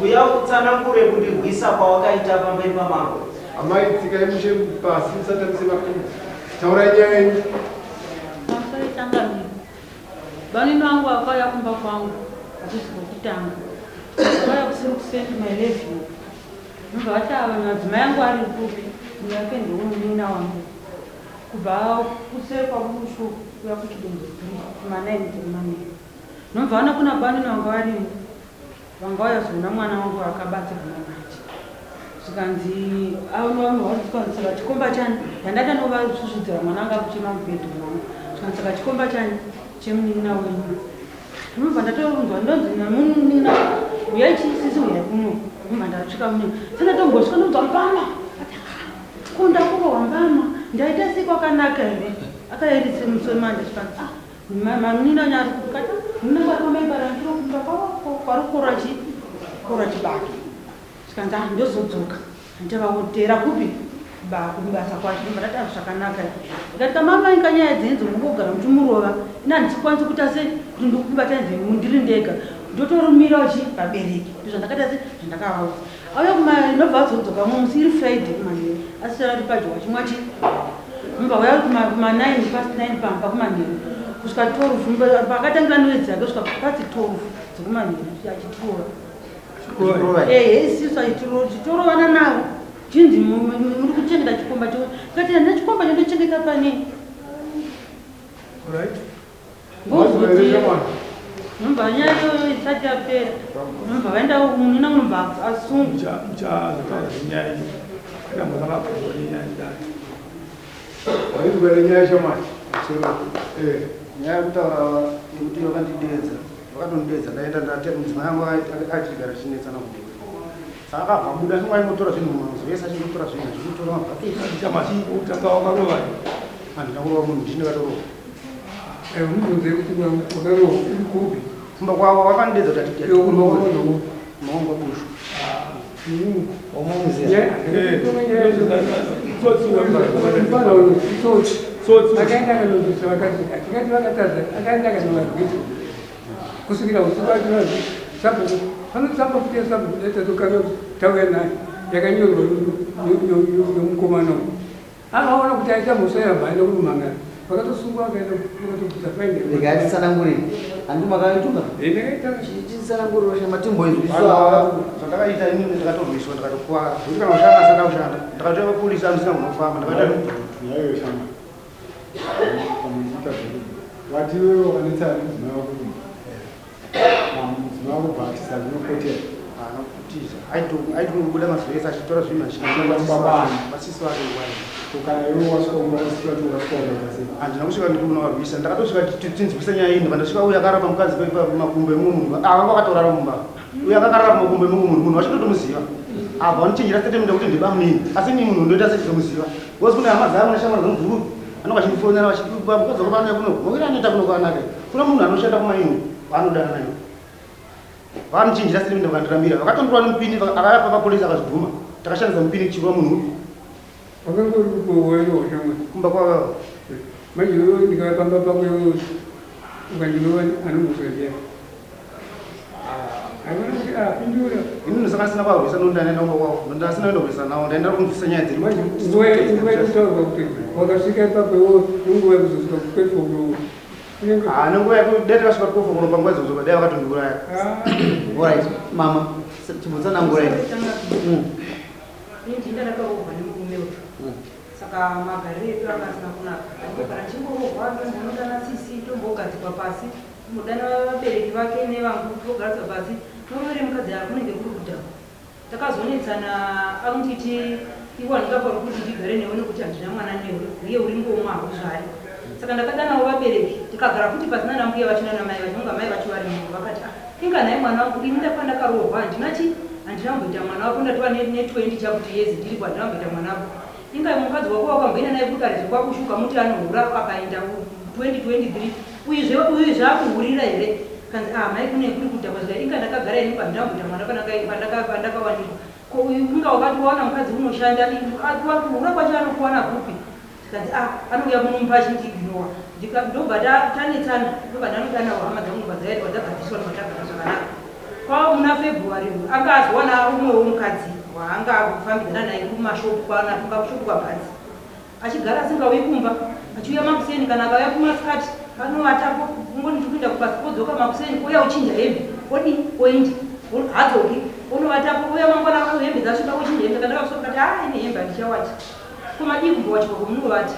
Uya utsanangure kundirwisa kwawakaita pamberi pamambo. Amai tsikai mushe pasi musatambise makumbo. Taurai nyaya yenyu. Pamusoro changamire. Banini vangu vakauya kumba kwangu hakusi kwekutanga. Vakauya kusiri kusend my level. Ndobva vati ava madzimai angu ari kupi? Mumwe wake ndewemunin'ina wangu. Kubva kuseri kwaBushu kuya kuChidonzo 3 kuma 9 dzekumanheru. Ndobva vaona kuna banini vanga varimo. Vanga vauya kuzoona mwana wangu akabatsirwa namanje. Zvikanzi aonovamuhwa saka chikomba chani ndandati anovasvusvudzira mwana anga akuchema mubhedhu mangu. Zvikanzi saka chikomba chani chemunin'ina wenyu. Ndinobva ndatounzwa ndonzi nemunin'ina huyai chisisi huyai kuno. Ndinobva ndasvika muno. Sandatombosvika ndonzwa mbama. Ko ndakurohwa mbama ndaita sei kwakanaka here? Akairitse muswe manje zvikanzi ah Mamunina wenyu ari kupi? Kati munina wangu ari kwamai bara ndiro kumba kwavo kwari kukora chi kora chibage. Zvikanzi ah ndozodzoka. Ndichavaotera kupi? Ba kubasa kwacho ndobva ndati ah zvakanaka. Ndikati kamama inga nyaya dzenyu dzomungogara muchimurova. Ini handichikwanisi kuita sei kuti ndikubatanidze ndiri ndega. Ndotorumira chi vabereki. Ndozvandakaita sei zvandakavaudza. Auya kuma ndobva azodzoka mumwe musi iri Friday kumanheru asi ari padyo wachimwa chi ndobva auya kuma kuma 9 past 9 pamba kumanheru kusvika 12 pakatangira noise dzake kusvika past 12 dzekumanheru achitirova ehe isisu achitorovana navo chinzi muri kuchengeta chikomba cho kati handina chikomba chandochengeta pane Right. Ngozoti numba nyaya iyoyo isati yapera numba vaenda munina unobva asungwa. Muchazotaura zvenyaya iyi kana makangapfuura nenyaya ndani. Waizwa here nyaya shamwari? Eh. Nyaya yekutaura yekuti vakandideedza vakatondideedza ndaenda ndate mudzimai wangu aitigara tichinetsana kudii saka akabva abuda achinge aingotora zvinhu mumazuva ese achingotora zvinhu achingotora mabhaketi Chamasi utanga wakarova. Handina kurova munhu ndini ndakatorova. Eh, unibvunze kuti wakarova uri kupi? Kumba kwavo vakandideedza kuti ati Iwe kumba kwavo ndokupi? Kumba kwangu kwaBushu. Akaenda akanobvisa vakadzi atikati vakatadza akaenda akanovarwisa kusvikira usiku achivazi sabhuku panotsamba kuti yasabhuku dai tatokana tauya naye yakanyorwa yomukomana uyu Akaona kuti aita mhosva yabva aenda kunomangara. Vakatosungwa vakaenda vakatobvisa faini. Regai titsanangurire. Handi makaitunga? Eh, ndakaita. Chitsananguriro shema timboizwiswa. Zvandakaita inini ndakatorwiswa ndakatokuvara. Zvekuti kana kushanda asada kushanda. Ndakatoya mapurisa andisina kunofamba. Ndakaita nyaya iyo shama. Pamuita zvekuti. Wati iwewe wakanetsana nemudzimai wako kumba. Mudzimai wako bva atiza kunopotera. Haana kutiza. Aitongobuda mazuva ese achitora zvinhu achiasisi vake nguva iyo. Ko kana iwe wasvika kumba kwasisi vacho ukasvika ukaita sei? Handina kusvika ndikunovarwisa. Ndakatosvika tinzwise nyaya iyi ndobva ndasvika uyo akarara pamukadzi pamakumbo emumwe munhu. Ah, vanga vakatorara mumba. Uyo akakarara pamakumbo emumwe munhu. Munhu wacho ndotomuziva. Abva vanichinjira statement yekuti ndibamunini. Asi ini munhu ndoita sechizomuziva. Because kune hama dzangu neshamwari dzangu dziri vanenge vachindifonera vachiti mukadzi wako paanouya kuno mawiri anoita kuno kwaanaka. Kuna munhu anoshanda kumaini waanodana naye. Vakanochinjira statement vakandirambira. Vakatondirova nemupini akauya papolice akazvibvuma. Takashandisa mupini kuchirova munhu upi. Wakanga uri kukoweyo shamwari. Kumba kwavo. Manje iwewe ndikauya pamba pako iwewe ukandirova anomhosva ndiani? Haikona kuti apindura. Ini ndosaka ndisina kuvarwisa nokuti ndaenda kumba kwavo. Ndasina kuenda kurwisa navo ndaenda kunzwisa nyaya dziri. Manje nguva nguva yekutaurwa kuti wakasvika ipapo iwewe nenguva yekuzosvika kwefokuro. Ah, nenguva yekuti dai takasvika kwefokuro panguva idzodzo dai vakatondiuraya. Alright, mama, chimbotsanangurai. Ini ndini ndakaroorwa nemurume uyu. Saka magariro edu anga asina kunaka. Ndaingogara ndichingorohwa tombonodana sisi tombogadzikwa pasi. Tombodana vabereki vake nevangu togadzwa pasi. Murume mukadzi ava kunenge kuri kudhakwa. Takazonetsana akunditi iwe handingafaniri kuti ndigare newe nekuti handina mwana newe uye uri ngomwa hauzvari. Saka ndakadanawo vabereki tikagara futi pasi nana mbuya vacho nana mai vacho inga mai vacho varimo vakati ah inga nhai mwana wangu ini ndafa ndakaroorwa handina chi handina kumboita mwana wako ndatova ne, ne 20 chakuti years ndiripo handina kumboita mwana wako inga mukadzi wako wakamboenda naye kukarezi kwakushuka muti anohura akaenda 2023 uyuzve uyu zvakuhurira here kanzi ah mai kune kuri kudhakwa zvikai inga ndakagara ini handina kumboita mwana pandakawanikwa ko uyu inga wakati wawana mukadzi unoshanda kuhura kwacho anokuwana kupi Zvikanzi ah anouya muno mumba achindiignore ndika ndobva tanetsana ndobva ndanodanawo hama dzangu ndobva dzauya ndobva dzagadziriswa ndobva tagara zvakanaka. Kwava muna February anga azowana umwewo mukadzi waanga akufambidzana naye kumashopu kwaanafunga kushopu kwaBhadzi. Achigara asingauyi kumba, achiuya makuseni kana akauya kumasikati anovatapo kungoti ndiri kuenda kubasa odzoka makuseni ouya ochinja hembe odii oenda hadzoki onovatapo ouya mangwana hembe dzasviba ochinja hembe kana ndakasvika kati haa ini hembe handichawachi ko madii kumbowachwa kwamunovata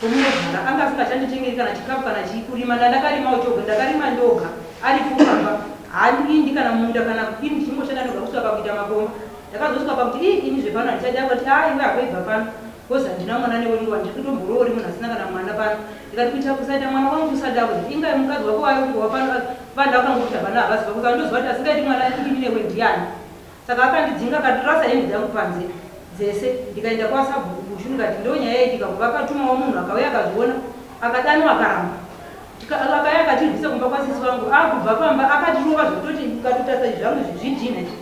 Kwomunogara anga asingachanditengeri kana chikafu kana chii kurima ndandakarimawo choga ndakarima ndoga aripo pamba haandindi kana mumunda kana ini ndichingoshanda ndoga kusvika pakuita makomba ndakazosvika pakuti ii ini zvepano handichadi akati aa iwe hako ibva pano coz handina mwana newe ndowa ndiri kutomboroori munhu asina kana mwana pano ndikati kuita kusaita mwana wangu usadaro inga mukadzi wako waingova pano vanhu vakangokuti havana havazi vako saka ndoziva kuti asingaiti mwana ini newe ndiani Saka akandidzinga akatirasa hembe dzangu panze dzese ndikaenda kwasabhuku Bushu ndikati ndonyaya yaitika ko vakatumawo munhu akauya akazviona akadanwa akaramba akauya akatirwisa kumba kwasisi vangu akubva pamba akatirova zvekutoti ukatotarisa izvi zvangu izvi zvidhina izvi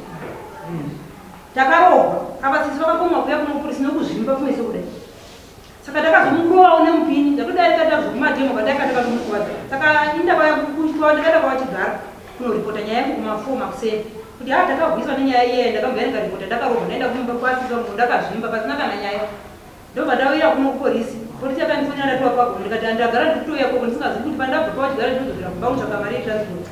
takarohwa apa sisi vakakomwa kuya kumupurisi nokuzvimba kumeso kudai Saka ndakazomurovawo nemupini ndatodarika ndazvokumatemo kadaika ndakatomukuvadza saka ini ndakauya ndakaenda kwavachigara kunoripota nyaya yangu kumafo makuseni kuti haa takahwiswa nenyaya iyeye ndakambouya ndikaripota ndakarohwa ndaenda kumba kwasisi vangu ndakazvimba pasina kana nyaya ndobva ndauya kuno kupolisi polisi yakandifonera ndatiwa kwako ndikati ndagara ndikutouya koko ndisingazivi kuti pandabva pavachigara ndinodzokera kumba kutsvaka mari yetransport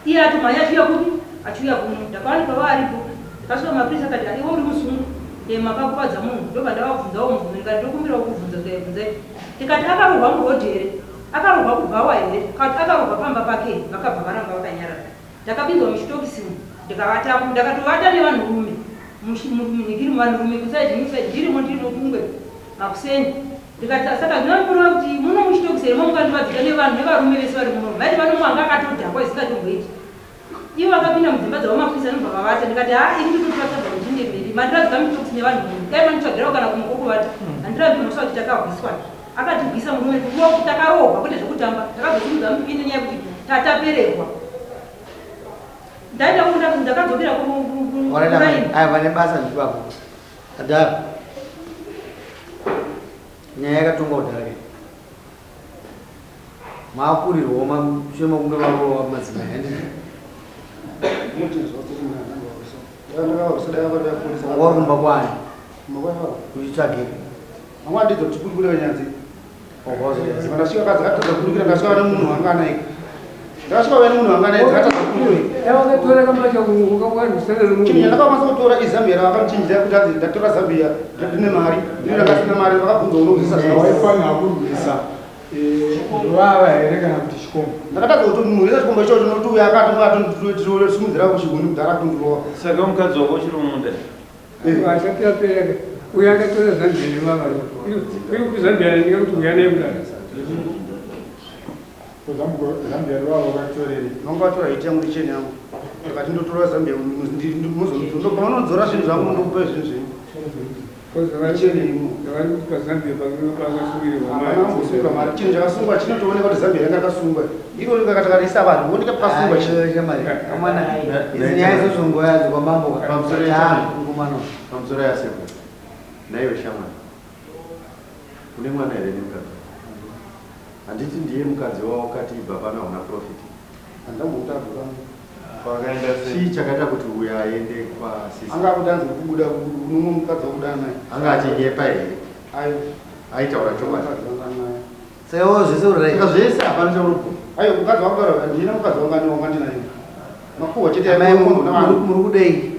Iye atomhanya achiuya kupi? Achiuya kuno. Ndakawanikwa vaaripo. Ndakasvika mapurisa akati iwe uri musungwa. Eh makakuvadza munhu. Ndobva ndavabvunzawo mubvunzo ndikati ndokumbirawo kubvunza zvikai bvunzai. Ndikati akarohwa muroad here? Akarohwa kubhawa here? Kana kuti akarohwa pamba pake here? Vakabva varamba vakanyarara. Ndakapinzwa muchitokisi umu ndikavatamo. Ndakatovata nevanhurume munhikiri muvanhurume kuside nekuside ndirimo ndiri mukungwe makuseni. Ndikati saka zvinoreva kuti muno muchitokisi here mamukandivadzika nevanhu nevarume vese vari muno vaiti vano wanga akatodhakwa isingatomboiti ivo vakapinda mudzimba dzavo mapurisa anobva vavata ndikati haa ini ndinotovatadza kuti ndinde mberi mandiradzika muchitokisi nevanhu muno dai manditsvagirawo kana kumwe kwokuvata handirambi mhosva kuti takahwiswa akatihwisa murume takarohwa kwete zvekutamba takazosimudza mupini nenyaya yekuti tatapererwa ndaenda ndakadzokera kuraini aya vane basa ndipapo Adhara. Nyaya yakatongwa kudhara ke. Maakurirwawo mushure mekunge varowa madzimai handiti? Warumba kwani? Uchitsvagei? Mangwana ndidzo kuti kubuda nyadzi. Ndasvika kadzi katadza kuburikira ndasvika nemunhu wanga anaye. Ndasvika uya nemunhu wanga anaye dzakatadza kuburikira. Wakatora kamacha ukarwisana nemunhu. Chinhu chandakakwanisa kutora izambia ravakamchinjira kuti anzi ndatora zambia ndine mari. Ndine ndakasina mari vakabvunza unouzisa zvavo. Waifanira kurwisa vava here kana kuti chikomba? Ndakatadza kuti munhu wese chikomba ichocho nokuti uya akatosimudzira kuchiguni kudhara kundirowa. Saka mukadzi wako uchiri mumunda? Asati apera uyo akatora Zambia nevava iri kuZambia ndingakuti uya naye kudaro. Zambia rwavo vakatorei? Vanga vatora hiti yangu necheni yangu ndikati ndotora Zambia pavanodzora zvinhu zvangu ndokupa zvinhu zvenyu. Mari chinhu chakasungwa chinotooneka kuti Zambia ranga rakasungwa iro rikakatarisa vanhu vooneka pakasungwa nyaya idzodzo nguva yadzo kwamambo pamusoro yasekuru naiwe shamwari une mwana here nemukadzi handiti ndiye mukadzi wawakati ibva pano hauna profit Chii chakaita kuti uyo aende kwasisi? Anga akuti anzi kubuda unomwe mukadzi wakuda naye. Anga achinyepa here? Ayo. Aitaura chokwadi. Saka wewe zvese uri right. Saka zvese hapana chauri kubvuma. Ayo mukadzi wangu ari ndina mukadzi wangu ani wanga ndinaye. Makuhwa chete Amai muri kudei?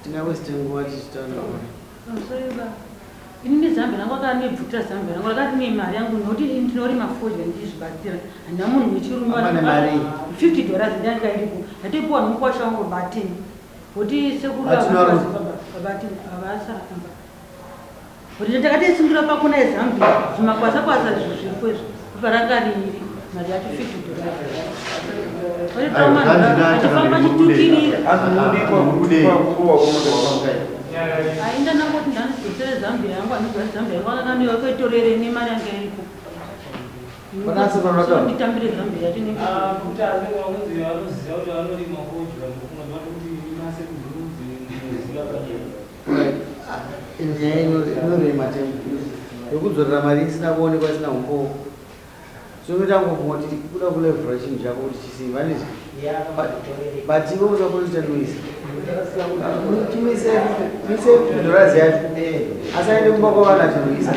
Tingawaste nguva tichitaura. Pamusoro baba. Ini nezambi rangu akanibvutira zambi rangu rakati ne mari yangu nokuti ini ndinorima fodya ndichizvibatsira handina munhu wechirume Ane mari? 50 dollars ndandikairipo ndatoipiwa nomukwasha wangu batini kuti sekuru Batini vari- batini havasara kumba kuti ndakatoisungira pakona yezambia zvimakwasa kwasa izvo zviripo izvo bva ranga riri mari yacho 50 dollars achifamba achitukirira Ainda nangoti ndanidzosere Zambia yangu anogara Zambia yangu akakaniwa koitorere nemari yangu iripo. Nditambire Zambia yacho ne Kuti anenge vanonzi vanoziva kuti vanorima fodya mukunonzwa kuti nase kuzunzi muziva panyika. Nyaya inorema temu yekudzorera mari isina kuonekwa isina umbowo. Zvinoita kungofunga kuti kuda kulevhura chinhu chako kuti chisimba handiti? But iwe usakuita noise. Tumise mise $50 yacho. Asaende kumba kwavana achirwisa.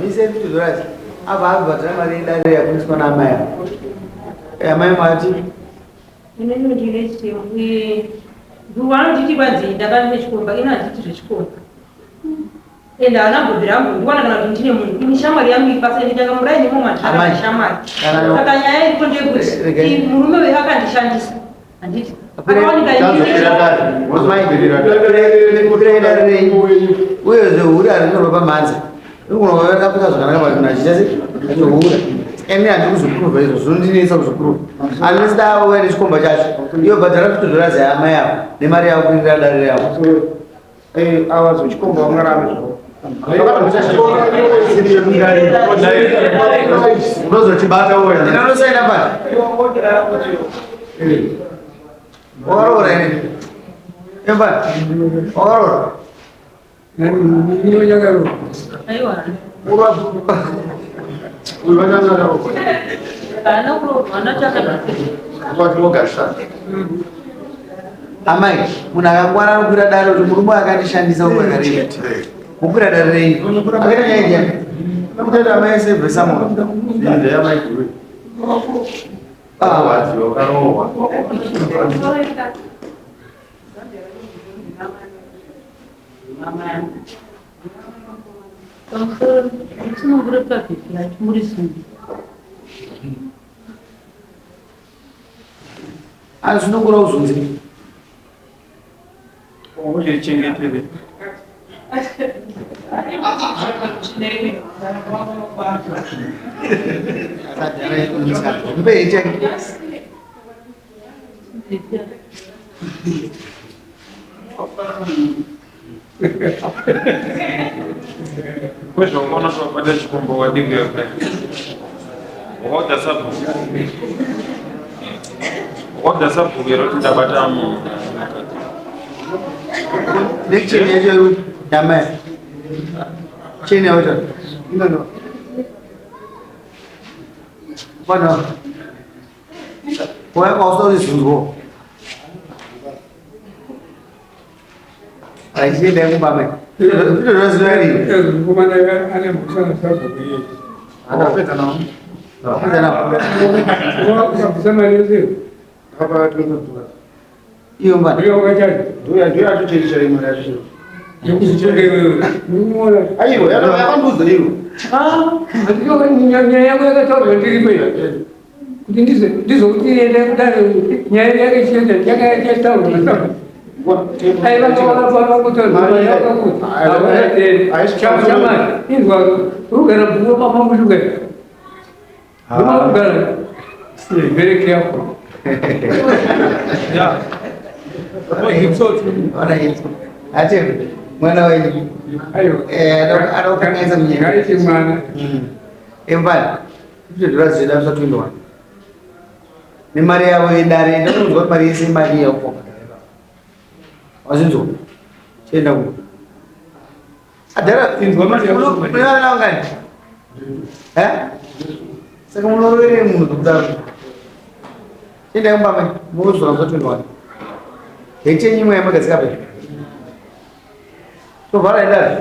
Mise $50. Abva abhadhara mari yedare yakuniswa naamai avo. Amai mati Inini ndine chimwe. Vanotiti kwanzi ndakane chikomba, ini handiti zvechikomba. Ende haana mbobvira ambondiwana kana kuti ndine munhu. Ini shamwari yangu ipasa ende ndakamurai nemumwe Amai, mandakati shamwari. kana- Saka nyaya iripo ndeyekuti Regai. murume uyu akandishandisa. Handiti? Akawanika inini. uye zvehure harinyorwa pamhanza inogona akapfeka zvakanaka but munhu achiita se achihure ene handi kuzoprova izvo zvinondinetsa kuzoprova unless davo vaine chikomba chacho iyo bhadhara $50 yaamai avo nemari yavo kuindira dare yavo. Ava zvechikomba vangarame zvavo. Unozochibata uya. Ndinosaina pati wakaroora ine embati wakaroora. Inonyakaro. Aiwa. Haana kuroorwa, haana chakadaro. Amai, munhu akangwara anokwira dare kuti murume akandishandisa uakarei kukwira dare rei akaita nyaya njani kutaita amai sevhesamuka. Wakarohwa. Pamusoro musunungure pabhebhi yacho muri zumbi. Anosunungura uzunzi. Uchichengetere. Mpe chake. Kwezvaungaona kuti wabata chikomba wadinga kudai. Wakaudza sabhuku. Wakaudza sabhuku here kuti ndabata munhu. Necheni yacho yamai cheni yacho inono pano wausaurizunzwo achienda kumba mai zvinozvazvinari. Mukomana ane mhosva nasabhuku iye. Akapedza navo. Ukabvisa mari yose. Akapa $20. Iyo mbana. Uyo wakachaja. Ndiyo yacho cheri cheri mari yacho cheri. Yekuzichenge wewe. Munoona. Aiwa, yakandiudza iyo. Nyaya yako yakataurwa ndiripo iyi. Kuti ndizokuti ende kudare nyaya yake ichienda yakataurwa nasabhuku. Inzwa ugara bhuwa pamambuduka ugara very careful. Ati mwana wenyu anokanganisa munyika. Ngaiti mwana. Embani $50 zveda musa 21 nemari yavo yedare ndakunzwa kuti mari yese imari yako wazinzwa chienda ku adhara. Inzwa mari yako. Mune vana vangani? Eh? Saka munoroverei munhu zvokudaro? Chiendai kumba mai mozora musa 21 hechenyu imwe yamagadzika pe tovhara idare.